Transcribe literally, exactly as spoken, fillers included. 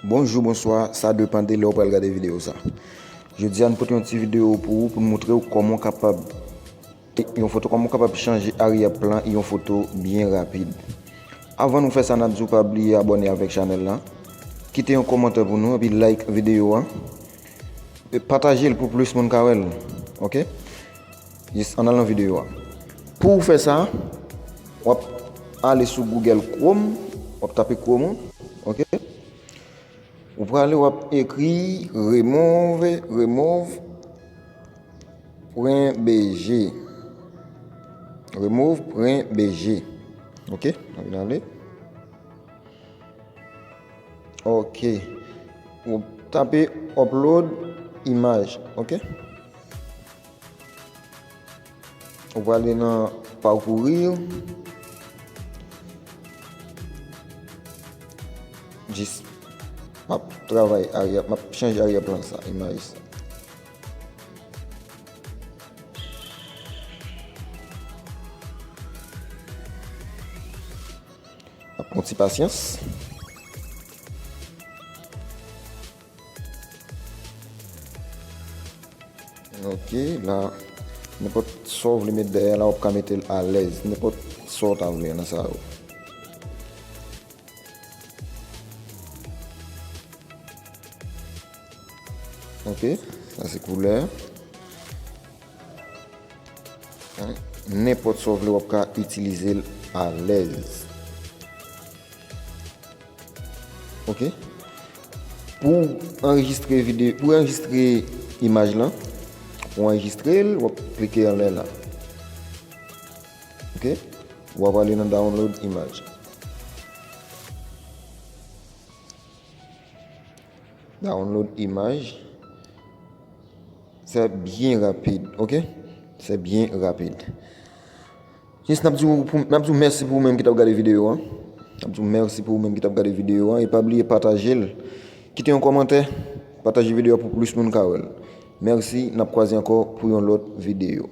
Bonjou, bonswa, sa depann de lè w pral gade videyo sa. Jodi a, nou pote yon ti videyo pou ou, pou n montre w kòman w kapab yon foto, kòman w kapab chanje arrière plan yon foto byen rapid. Avan nou fè sa, n ap di w pa bliye abòne avèk chanèl la, kite yon kòmantè pou nou, epi like videyo a, e pataje l pou plis moun ka wè l. Oke? Jis ann al nan videyo a. Pou w fè sa, w ap ale sou Google Chrome, w ap tape Chrome, oke? Ou prale, w ap ekri remove, remove pwen B G. Remove pwen B G. Oke? N ap vin ale. Oke. Ou tape upload imaj. Oke? Ou prale nan parcourir. Jis m ap travay arrière, m ap chanje arrière plan sa, imaj sa. Ap pran ti pasyans. Oke, la, nenpòt sa w vle met dèyè la, w ap ka mete l alèz. Nenpòt sa w ta vle nan sa yo. Oke, sa se koulè. Nenpòt sa w vle, w ap ka itilize l alèz. Oke. Pou w anrejistre videyo, pou w anrejistre imaj lan, pou w anrejistre l, w ap klike anlè la. Oke. W ap ale nan download imaj. Download imaj. Se byen rapid, oke? Se byen rapid. Jis n ap di w pou, n ap di w mèsi pou ou menm ki t ap gade videyo a. N ap di w mèsi pou ou menm ki t ap gade videyo a. E pa bliye pataje l. Kite yon kòmantè. Pataje videyo a pou plis moun ka wè l. Mèsi, n ap kwaze ankò pou yon lòt videyo.